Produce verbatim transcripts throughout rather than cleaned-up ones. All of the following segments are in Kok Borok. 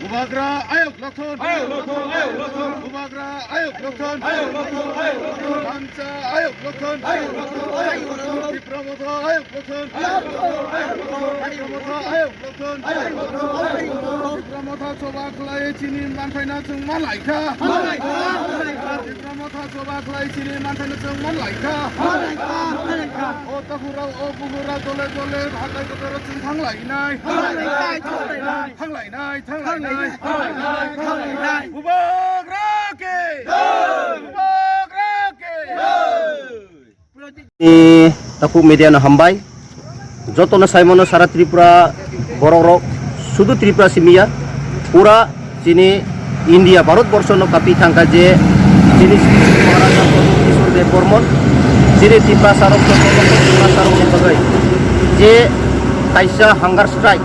Bubagra ayok lokthon. Ayok lokthon, ayok lokthon. Bubagra ayok lokthon. Ayok lokthon, ayok lokthon. Thansa ayok lokthon. Ayok lokthon, ayok lokthon. Tipra Motha ayok lokthon. Ayok lokthon, ayok lokthon. Tipra Motha ayok lokthon. Ayok lokthon, ayok lokthon. Tipra Motha choba khlai chini manthaino chwng ma laikha. Ma laikha, ma laikha. Tipra Motha choba khlai chini manthaino chwng ma laikha. Ma laikha, ma laikha. O takhurok, o bukhurok, dole dole hatai kotoro chwng thang lainai. Thang lainai, thang lainai. Thang lainai, thang lainai. Thang lainai, thang lainai. Bubagra ke! Jai! Bubagra ke! Jai! Ni takhuk media no hambai. Joto no saimano sara Tripura borok rok, sudu Tripura simi ya, pura chini India, Bharat borsho no kapi thangkha je chini Sri Sri Maharaja Pradyut Kishore Debbarman chini Tiprasa rok, Tiprasa rok ni bagwi je kaisa hunger strike,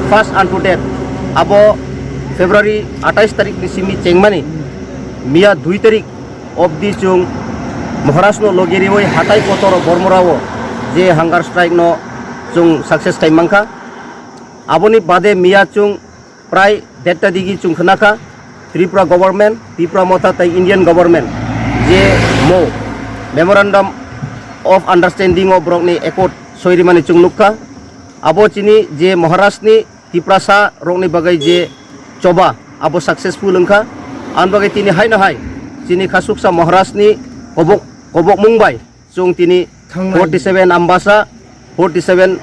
fast unto death, abo February atais tarik ni simi chengmani, miya dui tarik obdi chwng Maharaj no logi riwi hatai kotor o Bormora o je hunger strike no chwng success khai mankha. Aboni bade miya chwng prai derta digi chwng khna kha Tripura government, Tipra Motha tei Indian government je mo memorandum of understanding o borok ni accord soi rimani chwng nukha. Abo chini je Maharaj ni Tiprasa rokni bagwi je choba abo successful wngkha. Ang bagwi tini haino hai chini khasuksa Maharaj ni kobok, kobok mung bai chwng tini forty seven Ambasa, forty seven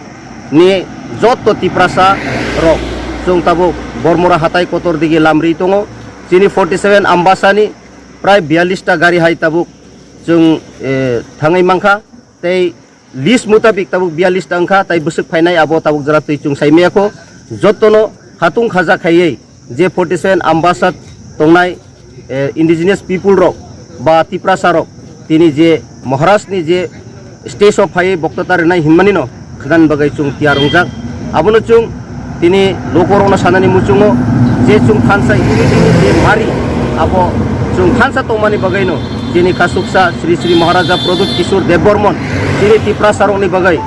ni joto Tiprasa rok chwng tabuk Bormora hatai kotor digi lamri tongo. Chini forty seven Ambasa ni prai biyallis ta gari hai tabuk chwng, eh, thangwi mankha tei list mutabik tabuk biyallis ta wngkha, tai bwswk phainai abo tabuk jora twi chwng sai maya kho. Jotono khatung khaja khaiwi je forty seven Ambasa tongnai, eh, indigenous people rok ba Tiprasa rok tini je Maharaj ni je stage o phaiwi boktota rwnai hinmani no khwnani bagwi chwng tiyar wngjak. Abono chwng tini lukurokno sanani muchungo je chwng thansa unity ni je mari, abo chwng thansa tongmani bagwino chini khasuksa Sri Sri Maharaja Pradyut Kishore Debbarman chini Tiprasa rokni bagwi,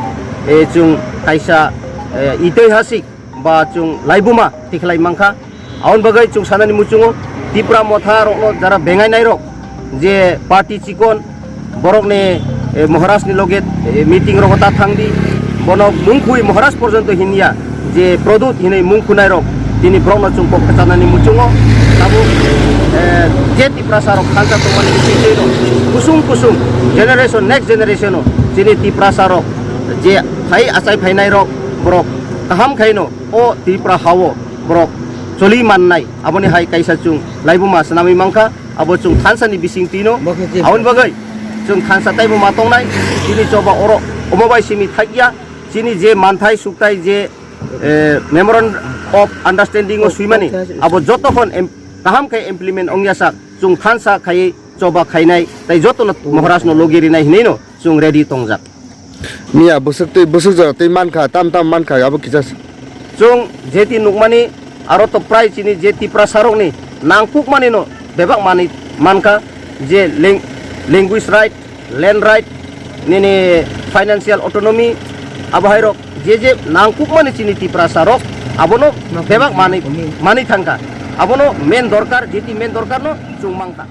eh, chwng kaisa, eh, itihasik ba chwng laibuma tikhlai mankha. Aboni bagwi chwng sanani muchungo Tipra Motha rokno jara bengai nairok je party chikon borokni, eh, Maharaj ni loge, eh, meeting rogo ta thangdi, bono mungkhui Maharaj porjonto hinya je Pradyut hinwi mungkhunai rok tini borokno chwng kok kachanani muchungo tabuk, eh, je Tiprasa rok thansa tongmani bisingtwi rok kusung kusung generation, next generation o chini Tiprasa rok je phai achai phainai rok borok kaham khaino o Tripura hao borok choli mannai, aboni hai kaisa chwng laibuma swnamwi mankha, abo chwng thansa ni bising tino. Bo khe je aboni bagwi chwng thansa taibo ma tongnai, chini choba oro omo bai simi thakya, chini je manthai sukthai je, eh, memorandum of understanding o swimani, abo joto hon em-, kaham khe implement ongya sak, chwng thansa khaiwi choba khainai, tai jotono Maharaj no logi rinai hinwi no chwng ready tongjak. Miya bwswk twi, bwswk jora twi mankha, tam tam mankha, abo kisa se. Chwng jeti nukmani aro to prai chini je Tiprasa rokni nangkukmani no bebak manwi mankha, je lang-, language right, land right, nini financial autonomy, abo hai rok je je nangkukmani chini Tiprasa rok abono bebak manwi, manwi thangkha. Abono main dorkar, jeti main dorkar no chwng mangkha.